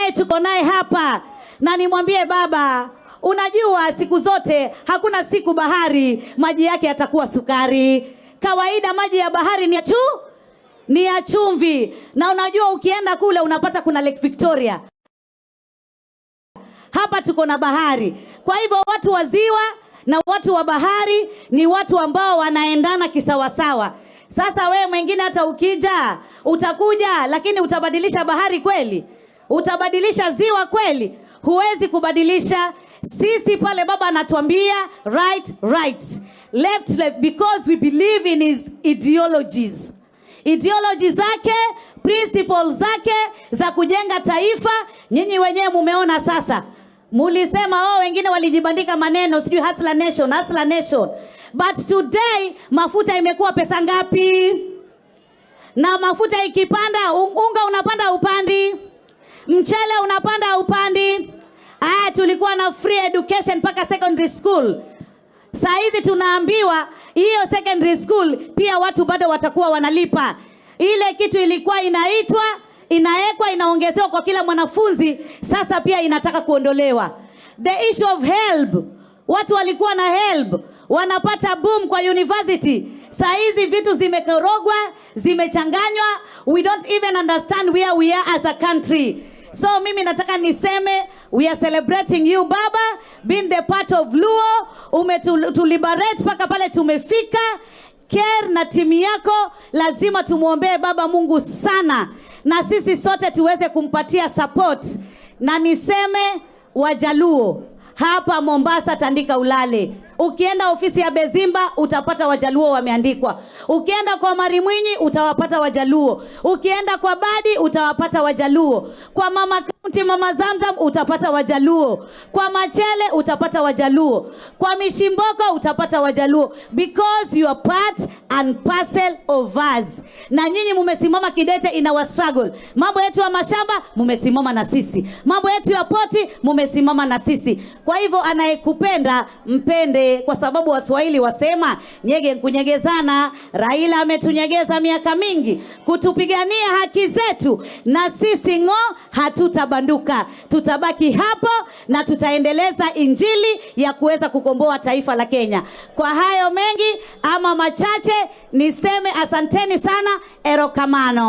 Yeye tuko naye hapa, na nimwambie baba, unajua siku zote hakuna siku bahari maji yake yatakuwa sukari. Kawaida maji ya bahari ni ya chumvi, na unajua ukienda kule unapata kuna Lake Victoria. Hapa tuko na bahari. Kwa hivyo watu wa ziwa na watu wa bahari ni watu ambao wanaendana kisawasawa. Sasa wewe mwingine hata ukija utakuja, lakini utabadilisha bahari kweli? Utabadilisha ziwa kweli? Huwezi kubadilisha. Sisi pale baba anatuambia right, right, left, left, because we believe in his ideologies, ideology zake, principles zake za kujenga taifa. Nyinyi wenyewe mumeona sasa, mulisema, oh, wengine walijibandika maneno sijui Hustler Nation, Hustler Nation, but today mafuta imekuwa pesa ngapi? Na mafuta ikipanda, unga unapanda upandi, mchele unapanda upandi. Ah, tulikuwa na free education mpaka secondary school. Saa hizi tunaambiwa hiyo secondary school pia watu bado watakuwa wanalipa. Ile kitu ilikuwa inaitwa inawekwa inaongezewa kwa kila mwanafunzi, sasa pia inataka kuondolewa. The issue of HELB, watu walikuwa na HELB wanapata boom kwa university. Saa hizi vitu zimekorogwa, zimechanganywa, we don't even understand where we are as a country. So mimi nataka niseme we are celebrating you baba, being the part of Luo, umetuliberate mpaka pale tumefika. Ker na timu yako lazima tumwombee baba Mungu sana, na sisi sote tuweze kumpatia support. Na niseme Wajaluo hapa Mombasa, tandika ulale. Ukienda ofisi ya Bezimba utapata Wajaluo wameandikwa. Ukienda kwa Mari Mwinyi utawapata Wajaluo. Ukienda kwa Badi utawapata Wajaluo. Kwa Mama Kaunti, Mama Zamzam utapata Wajaluo. Kwa Machele utapata Wajaluo. Kwa Mishimboko utapata Wajaluo because you are part and parcel of us. Na nyinyi mumesimama kidete in our struggle. Mambo yetu ya mashamba mumesimama na sisi, mambo yetu ya port mumesimama na sisi. Kwa hivyo anayekupenda mpende, kwa sababu Waswahili wasema nyege nkunyegezana. Raila ametunyegeza miaka mingi kutupigania haki zetu, na sisi ng'o hatutabanduka, tutabaki hapo na tutaendeleza injili ya kuweza kukomboa taifa la Kenya. Kwa hayo mengi ama machache, niseme asanteni sana, erokamano.